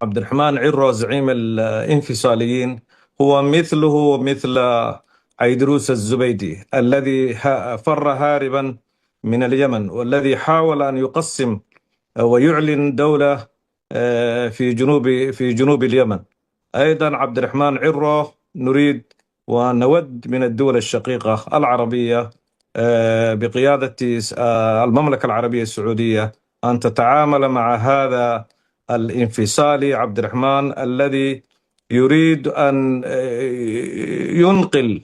عبد الرحمن عرو زعيم الانفصاليين هو مثله مثل عيدروس الزبيدي الذي فر هاربا من اليمن، والذي حاول أن يقسم ويعلن دولة في جنوب اليمن. أيضا عبد الرحمن عرو نريد ونود من الدول الشقيقة العربية بقيادة المملكة العربية السعودية أن تتعامل مع هذا الانفصالي عبد الرحمن الذي يريد أن ينقل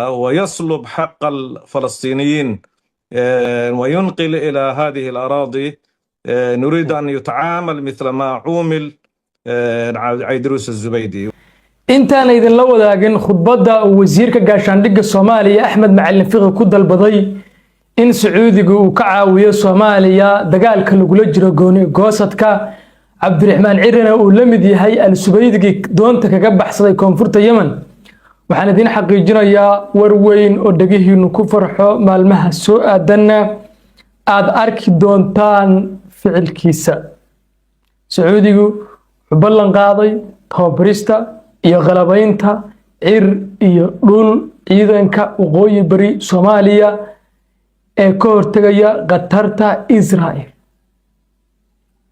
ويسلب حق الفلسطينيين وينقل إلى هذه الأراضي. نريد أن يتعامل مثل ما عومل عيدروس الزبيدي. Intaan idinla wadaagin khudbadda uu wasiirka gaashaandhigga Soomaaliya Axmed Macalin Fiqi ku dalbaday in Sacuudiga uu ka caawiyo Soomaaliya dagaalka lagula jiro gooni goosadka, Cabdiraxmaan Cirina uu la mid yahay Al-Subaydigii doonta kaga baxsaday koonfurta Yemen, waxaan idiin xaqiijinayaa war weyn oo dhegihiinu ku farxo, maalmaha soo aadanna aad arki doontaan ficilkiisa. Sacuudigu wuxuu ballan qaaday tababarista iyo qalabaynta cir iyo dhul ciidanka waqooyi bari Soomaaliya ee ka hortegaya khatarta Israel.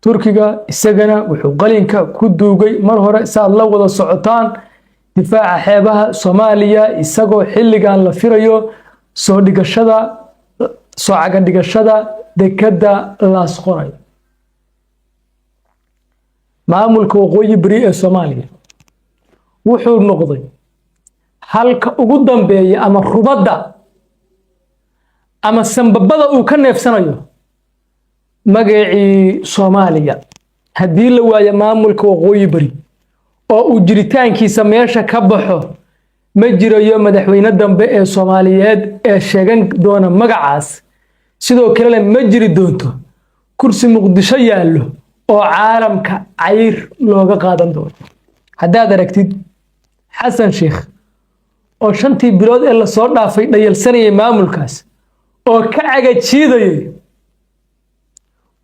Turkiga isagana wuxuu qalinka ku duugay mar hore, saaad la wada socotaan, difaaca xeebaha Soomaaliya, isagoo xilligan la firayo soo dhigashada, soo cagadhigashada dekadda Laasqoray. Maamulka waqooyi bari ee Soomaaliya wuxuu noqday halka ugu dambeeya ama rubadda ama sambabada uu ka neefsanayo magacii Soomaaliya. Haddii la waayo maamulka waqooyi bari oo uu jiritaankiisa meesha ka baxo, ma jirayo madaxweyne dambe ee Soomaaliyeed ee sheegan doona magacaas. Sidoo kalena ma jiri doonto kursi Muqdisho yaallo oo caalamka cayr looga qaadan doono. Haddaad aragtid Xasan Sheikh oo 5-tii bilood ee lasoo dhaafay dhayalsanayay maamulkaas oo ka cagajiidayay,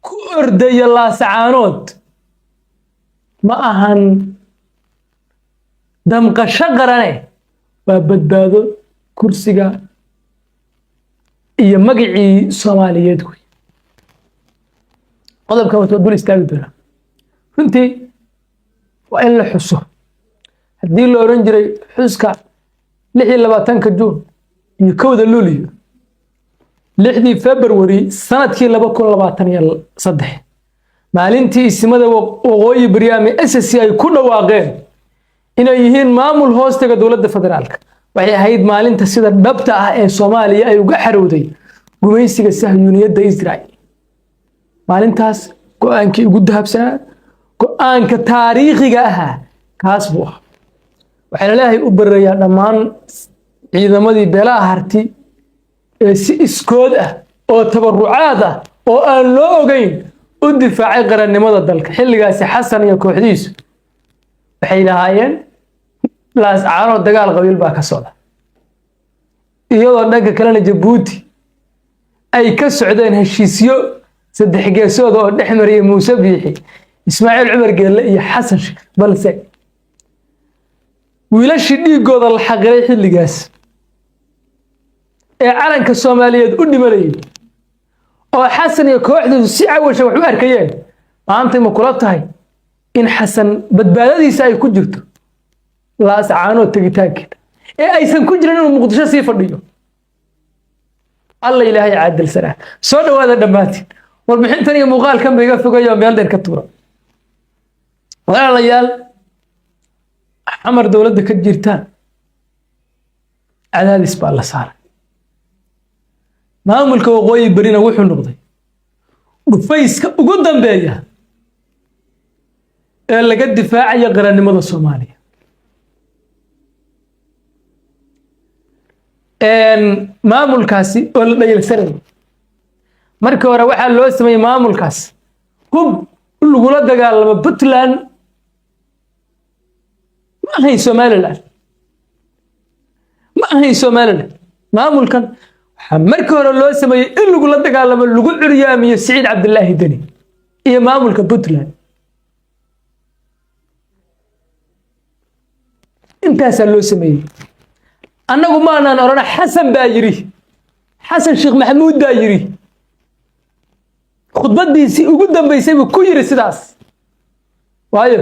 ku ordaya Laasacaanood, ma ahan damqasho qarane, waa badbaado kursiga iyo magacii Soomaaliyeed wey. Qodobkan waa dul istaagi doonaa. Runtii waa in la xuso. Haddii la oran jiray xuska 26-ka Juun iyo 1-da Luuliyo, 6-dii February sanadkii 2023, maalintii isimada waqooyi bari ama SSC ay ku dhawaaqeen inay yihiin maamul hoostaga dowladda federaalka, waxay ahayd maalinta sida dhabta ah ee Soomaaliya ay uga xarowday gumaysiga sahyuuniyadda Israel. Maalintaas go-aankii ugu dahabsanaa, go-aanka taariikhiga ahaa, kaas buu ahaa. Waxaan Ilaahay u barayaa dhammaan ciidamadii beelaha Harti ee si iskood ah oo tabarucaad ah oo aan loo ogeyn u difaacay qarannimada dalka. Xilligaasi Xasan iyo kooxdiisu waxay lahaayeen Laascaanoo dagaal qabiil baa ka socda, iyadoo dhanka kalena Jabuuti ay ka socdeen heshiisyo saddex geesooda oo dhex mariyay Muuse Biixi, Ismaaciil Cumar Geelle iyo Xasan Sheekh. Balse wiilashii dhiiggooda la xaqiray xilligaas ee calanka Soomaaliyeed u dhimanayay oo Xasan iyo kooxdiisu si cawasha wax u arkayeen, maantay ma kula tahay in Xasan badbaadadiisa ay ku jirto Laascaanood tegitaankeeda ee aysan ku jirin inuu Muqdisho sii fadhiyo? Alla Ilaahay caadilsanaa. Soo dhawaada dhammaantiin. Warbixintan iyo muuqaalkan ba iga fogayo, meel dheer ka tuura. Walaalayaal, Xamar dowladda ka jirta cadaadis baa la saaray. Maamulka waqooyi berina wuxuu noqday dhufayska ugu dambeeya ee laga difaacayo qarannimada Soomaaliya. Maamulkaasi oo la dhayalsanayay markii hore, waxaa loo sameeyey maamulkaas hub lagula dagaalamo Puntland, ma ahayn Somaliland, ma ahayn Somaliland. Maamulkan waxaa markii hore loo sameeyey in lagula dagaalamo, lagu curyaamiyo Siciid Cabdilaahi Deni iyo maamulka Puntland. Intaasaa loo sameeyey. Annagu maanaan odhana Xasan baa yidhi, Xasan Sheekh Maxamuud baa yidhi. Khudbaddiisii ugu dambaysay buu ku yidhi sidaas. Waayo,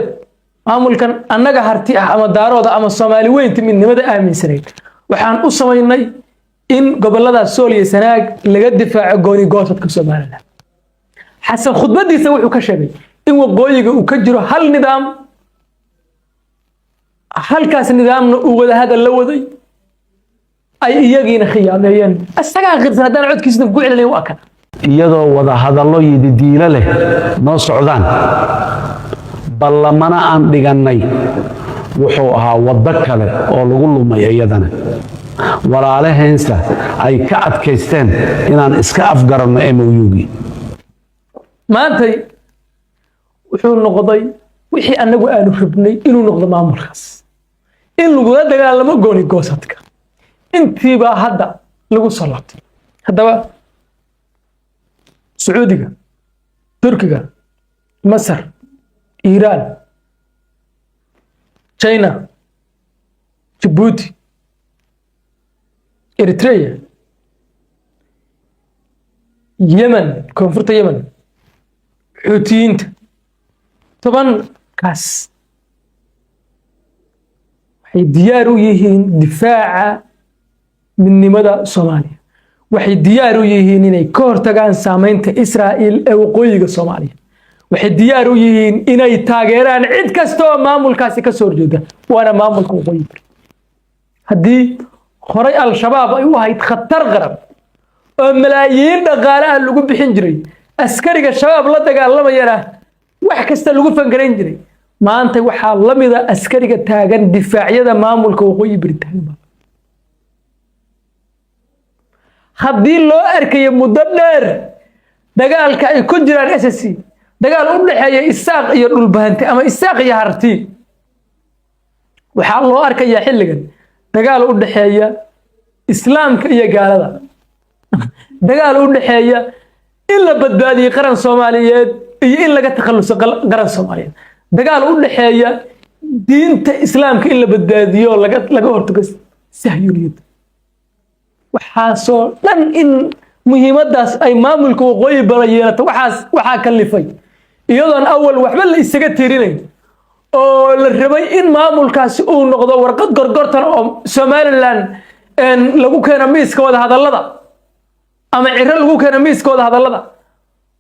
maamulkan annaga Harti ah ama Daarooda ama Soomaali weynta midnimada aaminsanayd waxaan u samaynay in gobolada Sool iyo Sanaag laga difaaco gooni goosadka Somaliland. Xasan khudbadiisa wuxuu ka sheegay in waqooyiga uu ka jiro hal nidaam, halkaas nidaamna uu wada hadal la waday, ay iyagiina khiyaameeyeen. Isagaa qirsan. Haddaan codkiisna ku celinayn, waa kan. Iyadoo wada hadallo yididiilo leh noo socdaan, ballamana aan dhigannay, wuxuu ahaa waddo kale oo lagu lumay. Iyadana walaalaheensa ay ka adkaysteen inaan iska afgaranno MOU-gii. Maantay wuxuu noqday wixii annagu aanu rabnay inuu noqdo maamulkaas, in lagula dagaalamo gooni goosadka. Intiibaa hadda lagu soo laabtay. Haddaba Sacuudiga, Turkiga, Masar, Iiraan, China, Jabuuti, Eritrea, Yemen, koonfurta Yemen, Xuutiyiinta, 10kaas waxay diyaar u yihiin difaaca midnimada Soomaaliya. Waxay diyaar u yihiin inay ka hortagaan saameynta Israa'iil ee waqooyiga Soomaaliya. Waxay diyaar u yihiin inay taageeraan cid kasta oo maamulkaasi ka soo horjeeda, waana maamulka waqooyi bari. Haddii horay Al-Shabaab ay u ahayd khatar qaran oo malaayiin dhaqaale ah lagu bixin jiray, askariga Shabaab la dagaalamayana wax kasta lagu fangarayn jiray, maanta waxaa la mida askariga taagan difaacyada maamulka waqooyi bari taagan. Haddii loo arkayo muddo dheer dagaalka ay ku jiraan SSC dagaal u dhexeeya Isaaq iyo Dhulbahante ama Isaaq iyo Harti, waxaa loo arkayaa xilligan dagaal u dhexeeya Islaamka iyo gaalada, dagaal u dhexeeya in la badbaadiyey qaran Soomaaliyeed iyo in laga takhaluso qaran Soomaaliyeed, dagaal u dhexeeya diinta Islaamka in la badbaadiyo, laga hortago sahyuuniyadda. Waxaasoo dhan in muhiimaddaas ay maamulka waqooyi bara yeelato waxaas waxaa kalifay, iyadoon awal waxba la isaga tirinayn oo la rabay in maamulkaasi uu noqdo warqad gorgortan oo Somaliland lagu keeno miiska wada hadallada ama Ciro lagu keeno miiska wada hadallada,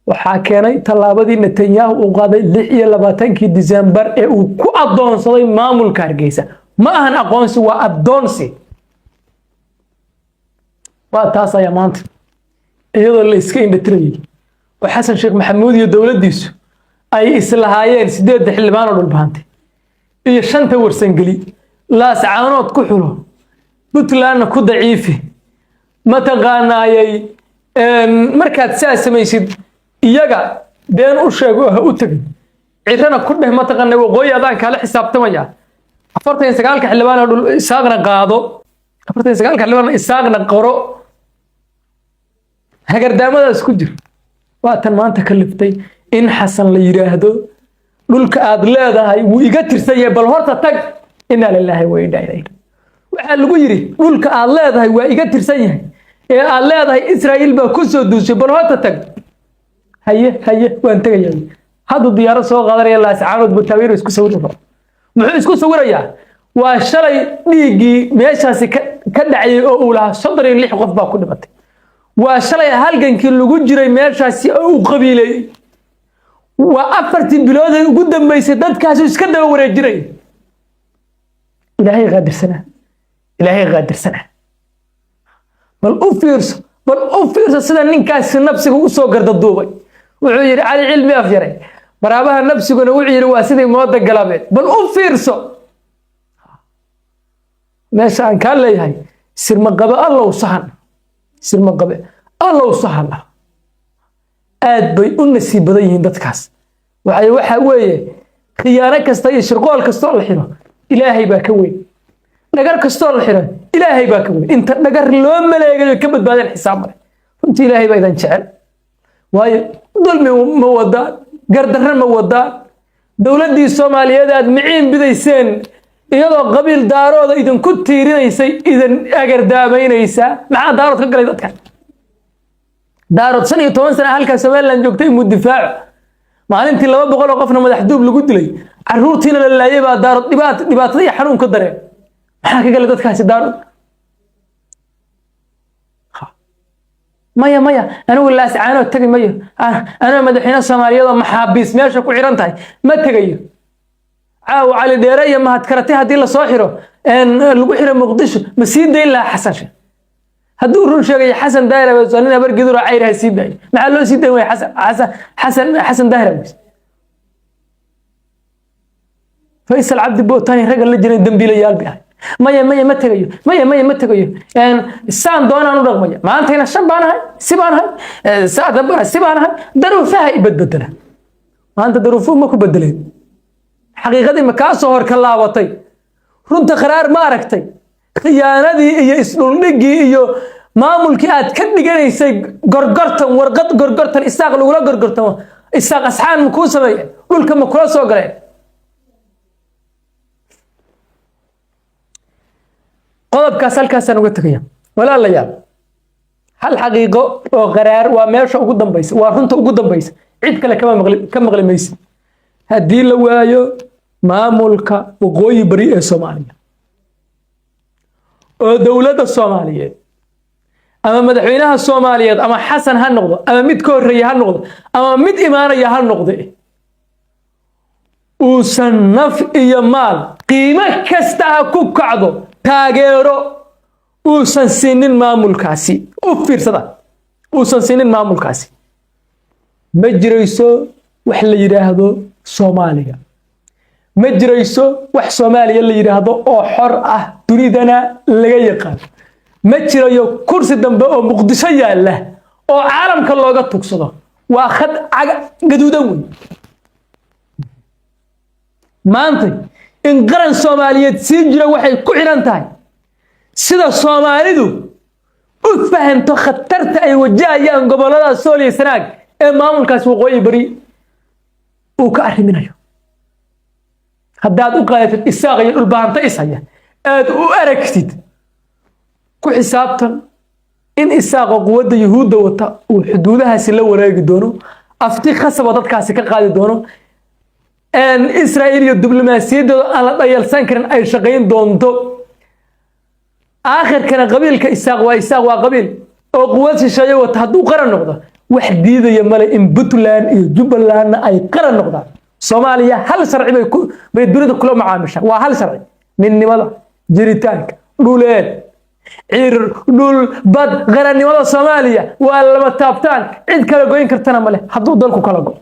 waxaa keenay tallaabadii Netanyahu uu qaaday 26-kii Disembar ee uu ku addoonsaday maamulka Hargeysa. Ma ahan aqoonsi, waa addoonsi. Waa taas ayaa maanta, iyadoo la iska indhatirayay oo Xasan Sheekh Maxamuud iyo dowladdiisu ay islahaayeen sideedda xildhibaan oo Dhulbahantay iyo shanta Warsangeli Laascaanood ku xulo, Puntlandna ku daciifi, mataqaanaayay markaad saa samaysid iyaga been u sheego oo ha u tegin, Cirana ku dheh mataqaana waqooyi adaan kaala xisaabtamaya, 49-ka xildhibaan oo dhul Isaaqna qaado, 49-ka xildhibaan Isaaqna qoro, hagardaamadaas ku jir. Waa tan maanta ka liftay in Xasan la yidhaahdo dhulka aad leedahay wuu iga tirsan yahay, bal horta tag. Inaa lilaahi wa inaa ilayhi. Waxaa lagu yidhi dhulka aad leedahay waa iga tirsan yahay ee aad leedahay Israa'iil baa ku soo duushay, bal horta tag. Haye, haye, waan tegayaa. Hadduu diyaarad soo qaadanaya, Laascaanood buu taageero isku sawiri rabo. Muxuu isku sawirayaa? Waa shalay dhiiggii meeshaasi ka dhacayay oo uu lahaa 36 qof baa ku dhimatay. Waa shalay halgankii lagu jiray meeshaasi oo uu qabiileeyey. Waa 4-tii bilood ee ugu dambeysay dadkaasu iska daba wareejinay. Ilaahay qaadirsanaa, Ilaahay qaadirsanaa. Bal u fiirso, bal u fiirso sida ninkaasi nafsiga u soo gardaduubay. Wuxuu yidhi Cali Cilmi Afyare, waraabaha nafsiguna wuxuu yidhi waa sidii mooda galabeed. Bal u fiirso meesha aan kaa leeyahay. Sirmaqabe Allow sahan, sirmaqabe Allow sahan. Aad bay u nasiib badan yihiin dadkaas. Waxaa weeye khiyaano kasta iyo shirqool kastoo la xiro Ilaahay baa ka weyn, dhagar kastoo la xiro Ilaahay baa ka weyn. Inta dhagar loo maleegayo ka badbaadeen xisaab male. Runtii Ilaahay baa idan jecel, waayo dulmi ma wadaan, gardarre ma wadaan. Dowladdii Soomaaliyeed aad miciin bidayseen Iyadoo qabiil Daarooda idinku tiirinaysay, idin agardaamaynaysaa. Maxaa Daarood ka galay dadkan? Daarood 15 sana halkaa Somaliland joogtay, muu difaaco? Maalintii 200 oo qofna madax duub lagu dilay, caruurtiina la laayay baa Daarood dhibaatada iyo xanuun ka dareen. Maxaa ka galay dadkaasi Daarood? Maya, maya, anigu Laascaanood tegi mayo. Anoo madaxweyne Soomaaliyeed oo maxaabiis meesha ku xiran tahay ma tegayo. Caawa Cali Dheere iyo Mahad Karate haddii lasoo xiro, lagu xiro Muqdisho, ma sii dayn lahaa Xasan Sheekh? Hadduu run sheegayo Xasan Daahir Aweys, waa nin Habargidur oo cayr, ha sii daayo. Maxaa loo sii dayn waya Xasan Daahir Aweys? Faysal Cabdi Bootani ragga la jiray dambiilayaal bay ahay. Maya, maya, ma tegayo. Maya, maya, ma tegayo. Saan doonaan u dhaqmaya. Maantayna shan baan ahay, si baan ahay, saa dambana si baan ahay. Daruufaha i badbedela. Maanta daruufuhu ma ku bedeleen. Xaqiiqadii ma kaa soo hor ka laabatay? Runta qaraar ma aragtay? Khiyaanadii iyo isdhuldhigii iyo maamulkii aad ka dhiganaysay gorgortan, warqad gorgortan Isaaq lagula gorgortamo, Isaaq asxaan ma kuu sameeye? Dhulka ma kula soo galeen? Qodobkaas halkaasaan uga tegaya. Walaalayaal, hal xaqiiqo oo qaraar waa meesha ugu dambaysa, waa runta ugu dambaysa. Cid kale kama maqli, ka maqli maysid. Haddii la waayo maamulka waqooyi bari ee Soomaaliya oo dowladda Soomaaliyeed ama madaxweynaha Soomaaliyeed, ama Xasan ha noqdo, ama mid ka horreeya ha noqdo, ama mid imaanaya ha noqde, uusan naf iyo maal qiimo kasta ha ku kacdo taageero uusan siinin maamulkaasi, u fiirsada, uusan siinin maamulkaasi, ma jirayso wax la yidhaahdo Soomaaliya. Ma jirayso wax Soomaaliya la yidhaahdo oo xor ah, dunidana laga yaqaan. Ma jirayo kursi dambe oo Muqdisho yaalla oo caalamka looga tugsado. Waa khad caga gaduudan wey. Maanta in qaran Soomaaliyeed sii jiro waxay ku xidhan tahay sida Soomaalidu u fahamto khatarta ay wajahayaan gobollada Sool iyo Sanaag ee maamulkaas waqooyi bari uu ka arriminayo. Haddaad u qaadatid Isaaq iyo Dhulbahanto ishaya aad u aragtid, ku xisaabtan in Isaaqoo quwadda Yuhuudda wata uu xuduudahaasi la wareegi doono, afti khasaba dadkaasi ka qaadi doono, Israa'iil iyo diblomaasiyaddooda aan la dhayalsan karin ay shaqayn doonto. Aakhirkana qabiilka Isaaq waa Isaaq, waa qabiil oo quwad shisheeye wata. Hadduu qaran noqdo, wax diidaya male in Puntland iyo Jubbalandna ay qaran noqdaan. Soomaaliya hal sharci bay dunida kula macaamishaa, waa hal sharci: midnimada, jiritaanka dhuleed, cir, dhul, bad. Qarannimada Soomaaliya waa lama taabtaan, cid kala goyn kartana male hadduu dalku kala go.